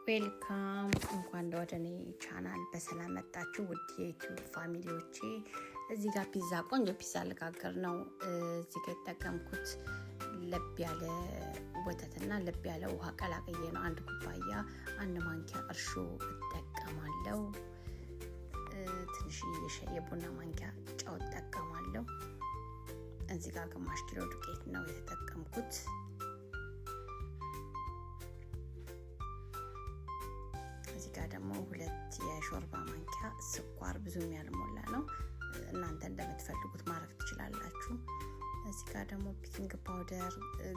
Welcome፣ እንኳን ወደ እኔ ቻናል በሰላም መጣችሁ ውድ የ YouTube family ዎቼ። እዚህ ጋር ፒዛ፣ ቆንጆ ፒዛ ልጋግር ነው። እዚህ ጋር የተጠቀምኩት ለብ ያለ ወተትና ለብ ያለ ውሃ ቀላቅዬ ነው። 1 ኩባያ 1 ማንኪያ እርሾ እጠቀማለሁ። ትንሽ የቡና ማንኪያ ጨው እጠቀማለሁ። እዚህ ጋር ግማሽ ኪሎ ዱቄት ነው የተጠቀምኩት። እዚህ ጋር ደግሞ 2 የሾርባ ማንኪያ ስኳር፣ ብዙም ያልሞላ ነው። እናንተ እንደምትፈልጉት ማድረግ ትችላላችሁ። እዚህ ጋር ደግሞ baking powder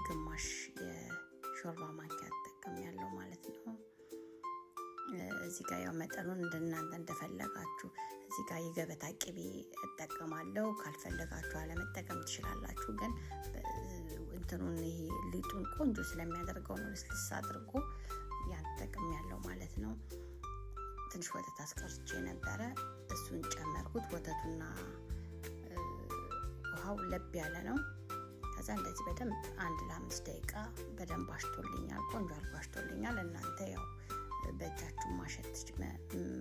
ግማሽ የሾርባ ማንኪያ እጠቀማለሁ ማለት ነው። እዚህ ጋር ያው መጠኑን እንደናንተ እንደፈለጋችሁ። እዚህ ጋር የገበታ ቅቤ እጠቀማለሁ። ካልፈለጋችሁ አለመጠቀም ትችላላችሁ። ግን እንትኑን ይሄ ሊጡን ቆንጆ ስለሚያደርገው ነው፣ ልስልስ አድርጎ ያን ተጠቅሜያለሁ ማለት ነው። ትንሽ ወተት አስቀርቼ ነበረ፣ እሱን ጨመርኩት። ወተቱና ውሃው ለብ ያለ ነው። ከዛ እንደዚህ በደንብ አንድ ለ5 ደቂቃ በደንብ አሽቶልኛል። ቆንጆ አድርጎ አሽቶልኛል። እናንተ ያው በእጃችሁ ማሸት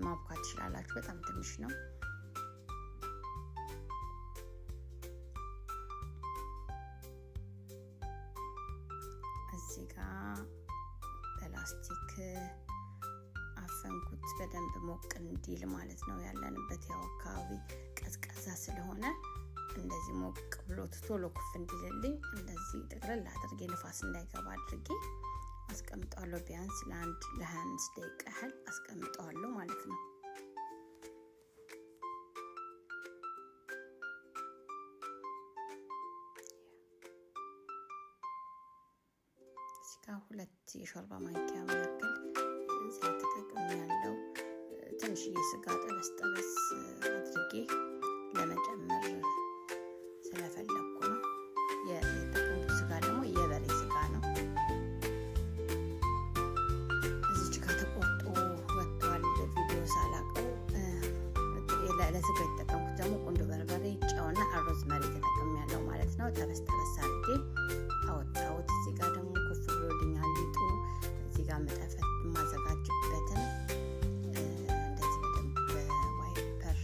ማቡካት ትችላላችሁ። በጣም ትንሽ ነው። እዚህ ጋ በላስቲክ አፈንኩት በደንብ ሞቅ እንዲል ማለት ነው። ያለንበት ያው አካባቢ ቀዝቃዛ ስለሆነ እንደዚህ ሞቅ ብሎ ቶሎ ኩፍ እንዲልልኝ እንደዚህ ጥቅልል አድርጌ፣ ንፋስ እንዳይገባ አድርጌ አስቀምጠዋለሁ። ቢያንስ ለአንድ ለ25 ደቂቃ ያህል አስቀምጠዋለሁ ማለት ነው። እዚህ ጋ 2 የሾርባ ማንኪያ ያክል ዘይት ተጠቅሜያለሁ። ትንሽዬ ስጋ ጠበስ ጠበስ አድርጌ ለመጨመር ስለፈለግኩ ነው። የተጠቀምኩት ስጋ ደግሞ የበሬ ስጋ ነው። እዚች ጋር ተቆርጦ ወጥቷል። ቪዲዮ ሳላቀው። ለስጋ የተጠቀምኩት ደግሞ ቁንዶ በርበሬ፣ ጨውና rosemary ተጠቅሜያለሁ ማለት ነው። ጠበስ ጠበስ አድርጌ አወጣሁት። እዚህ ጋር ደግሞ ኩፍ ብሎልኛል ሊጡ። እዚህ ጋር መጠፈት የማዘጋጅበትን እንደዚህ በደንብ በ wiper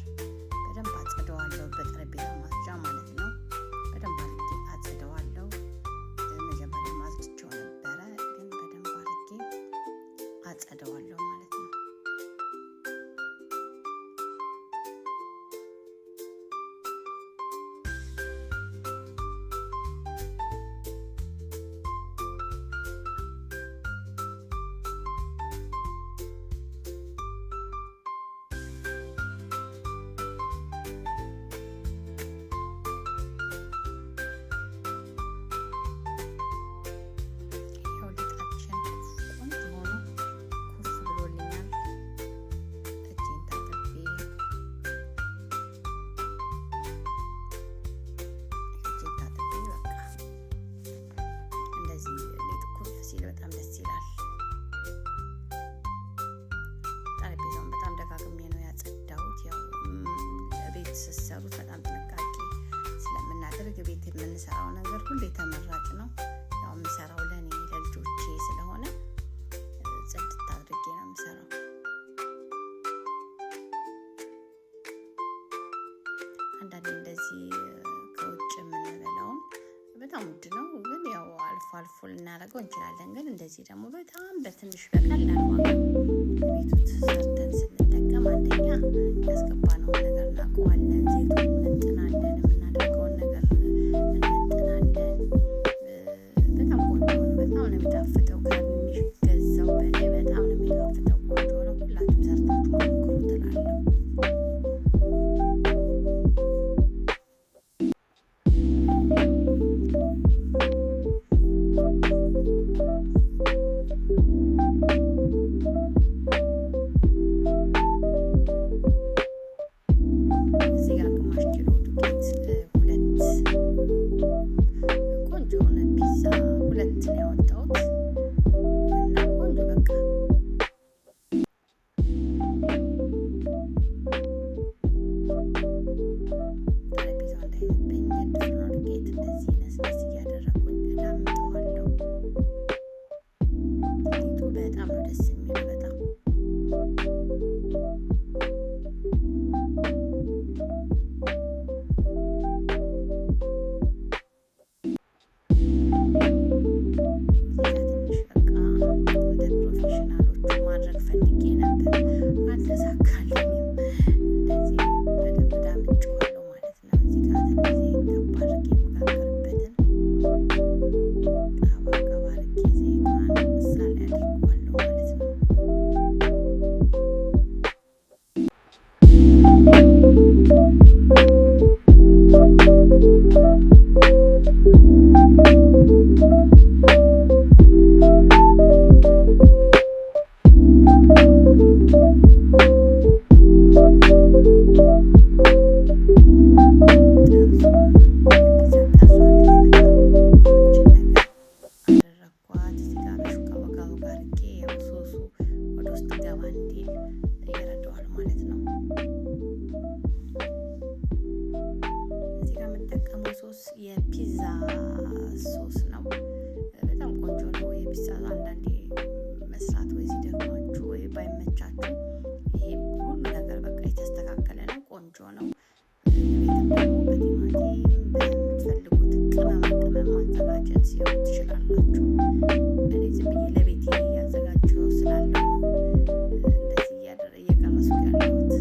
በደንብ አጸደዋለሁ። በጠረጴዛ ማጽጃ ማለት ነው። በደንብ አድርጌ አጸደዋለሁ። መጀመሪያ ማጽድቼው ነበረ፣ ግን በደንብ አድርጌ አጸደዋለሁ ማለት ነው። ይኸው ሊጣችን ቆንጆ ሆኖ ኩፍ ብሎልኛል። እጄን ታጥቤ በቃ እንደዚህ ሊጥ ኩፍ ሲል በጣም ደስ ይላል። ጠረጴዛውን በጣም ደጋግሜ ነው ያጸዳሁት። ያው ቤት ስትሰሩት በጣም ጥንቃቄ ስለምናደርግ ቤት የምንሰራው ነገር ሁሌ ተመራጭ ነው። ያው የምሰራው ለእኔ ለልጆቼ ስለሆነ ጽድት አድርጌ ነው የምሰራው። አንዳንዴ እንደዚህ ከውጭ የምንበላውን በጣም ውድ ነው፣ ግን ያው አልፎ አልፎ ልናደርገው እንችላለን። ግን እንደዚህ ደግሞ በጣም በትንሽ በቀላል ዋጋ ቤቱ ሰርተን ስንጠቀም አንደኛ ያስገባነውን ነገር እናውቀዋለን፣ ዘይቱን እንመጥናለን፣ የምናደርገውን ነገር እንመጥናለን። በጣም ቆንጆ ነው። በጣም ነው የሚጣፍጠው። ከሚገዛው በላይ በጣም ነው የሚጣፍጠው። ቆንጆ ነው። ሁላችሁም ሰርታችሁ ሞክሩ እላለሁ። እዚህ ጋር ግማሽ ኪሎ ዱቄት ሁለት ቆንጆ የሆነ ፒዛ ሁለት ነው ያወጣሁት። በጣም ነው ደስ የሚል በጣም። ትንሽ በቃ እንደ professional ኦቹ ማድረግ ፈልጌ ነበር፣ አልተሳካልኝም። እንደዚህ በደንብ ዳምጬዋለሁ ማለት ነው። እዚህ ጋር ትንሽ ዘይት ጠብ አድርጌ የምጋግርበትን ቀባ ቀባ አድርጌ ዘይቷን እዛ ላይ አድርገዋለሁ ማለት ነው። አደረኳት። እዚህ ጋር በሹካ ወጋ ወጋ አድርጌ ያው ሶሱ ወደ ውስጥ ገባ እንዲል ይረዳዋል ማለት ነው። እዚህ ጋር የምጠቀመው ሶስ የፒዛ ሶስ ነው። በጣም ቆንጆ ነው። የፒዛ አንዳንዴ መስራት ወይ ሲደክማችሁ ወይ ባይመቻችሁ ይሄ ሁሉ ነገር በቃ የተስተካከለ ነው፣ ቆንጆ ነው። ቤትም ደግሞ በቲማቲም በምትፈልጉት ቅመማ ቅመም ማዘጋጀት ያው ትችላላችሁ። እኔ ዝም ብዬ ለቤቴ እያዘጋጀሁ ስላለው ነው እንደዚህ እየቀረስኩ ያለሁት።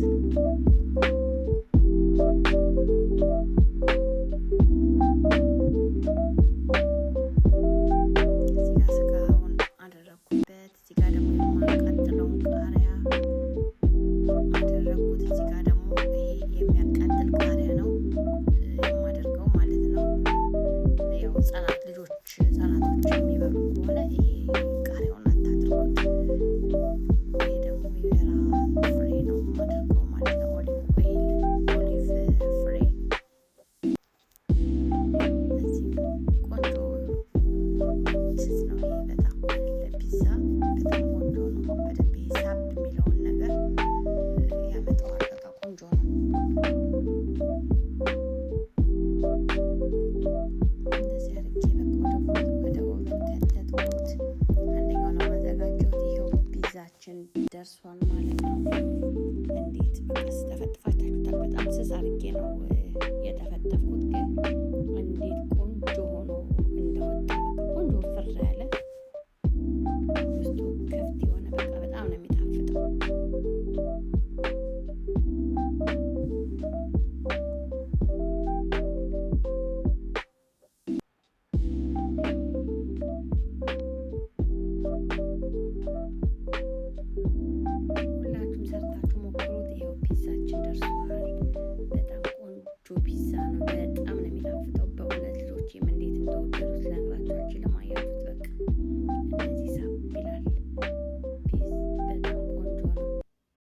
እዚህ ጋር ስጋውን አደረኩበት። እዚህ ጋር ደግሞ የማቃጥለውን ቃሪያ አደረኩት። እዚህ ጋር ደግሞ ይሄ የሚያቃጥል ቃሪያ ነው የማደርገው ማለት ነው። ያው ህጻናት ልጆች ህጻናቶች የሚበሉ ከሆነ ይሄ ቃሪያውን አታድርጉት። ይሄ ደግሞ የወይራ ፍሬ ነው የማደርገው ማለት ነው። Olive oil፣ olive ፍሬ። እዚህ ቆንጆ cheese ነው ይሄ፣ በጣም ለፒዛ በጣም ቆንጆ ነው። በደንብ ይሄ ሳብ የሚለውን ነገር ያመጣዋል። በቃ ቆንጆ ነው። እንደዚህ አድርጌ በቃ ወደ oven ከተትኩት። አንደኛው ነው ማዘጋጀሁት። ይኸው ፒዛችን ደርሷል ማለት ነው። እንዴት በቃ ስተፈጥፋችሁታል። በጣም ስስ አድርጌ ነው የጠፈጠፍኩት።